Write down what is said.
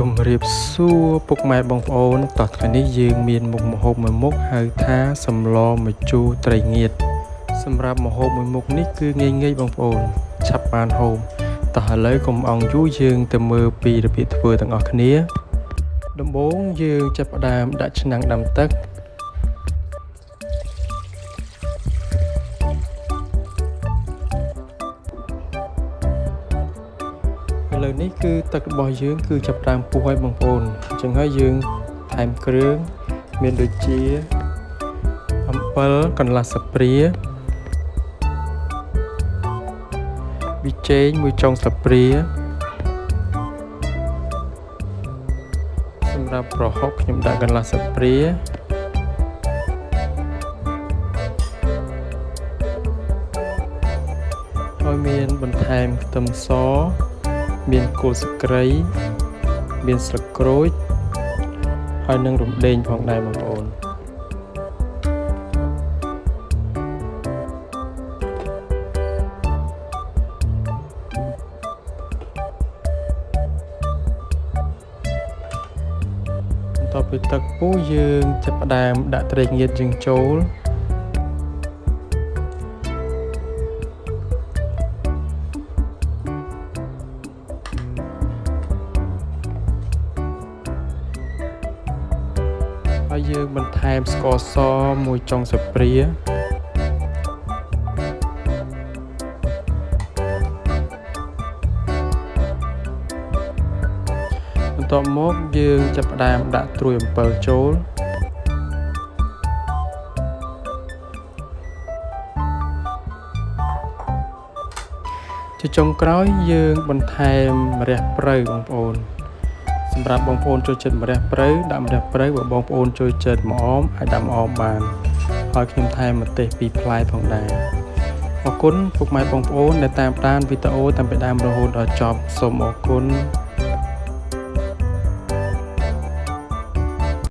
ជំរាបសួរពុកម៉ែបងប្អូនតោះថ្ងៃនេះយើងមានមុខម្ហូបមួយមុខហៅថាសម្លម្ជូរត្រីងៀតសម្រាប់ម្ហូបមួយមុខនេះគឺងាយៗបងប្អូនឆាប់បានហូបតោះឥឡូវកុំអង់យូរយើងទៅមើលពីរបៀបធ្វើទាំងអស់គ្នាដំបូងយើងចាប់ផ្ដើមដាក់ឆ្នាំងដាំទឹកឥឡូវនេះគឺទឹករបស់យើងគឺចាប់ផ្ដើមពុះហើយបងប្អូនអញ្ចឹងហើយយើងថែមគ្រឿងមានដូចជាអំបិលកន្លះស្លាបព្រាប៊ីចេងមួយចុងស្លាបព្រាសម្រាប់ប្រហុកខ្ញុំដាក់កន្លះស្លាបព្រាហើយមានបន្ថែមខ្ទឹមសមានគល់ស្ក្រៃមានស្លឹកក្រូចហើយនឹងរំដេងផងដែរបងប្អូនបន្ទាប់ពីទឹកពុះយើងចាប់ផ្ដើមដាក់ត្រីងៀតយើងចូលហើយយើងបន្ថែមស្ករសមួយចុងស្លាបព្រាបន្ទាប់មកយើងចាប់ផ្ដើមដាក់ត្រួយអំពិលចូលជាចុងក្រោយយើងបន្ថែមម្រះព្រៅបងប្អូនសម្រាប់បងប្អូនចូលចិត្តម្រះព្រៅដាក់ម្រះព្រៅបើបងប្អូនចូលចិត្តម្អមអាចដាក់ម្អមបានហើយខ្ញុំថែមម្ទេសពីរផ្លែផងដែរអរគុណពុកម៉ែបងប្អូនដែលតាមដានវីដេអូតាំងពីដើមរហូតដល់ចប់សូមអរគុណ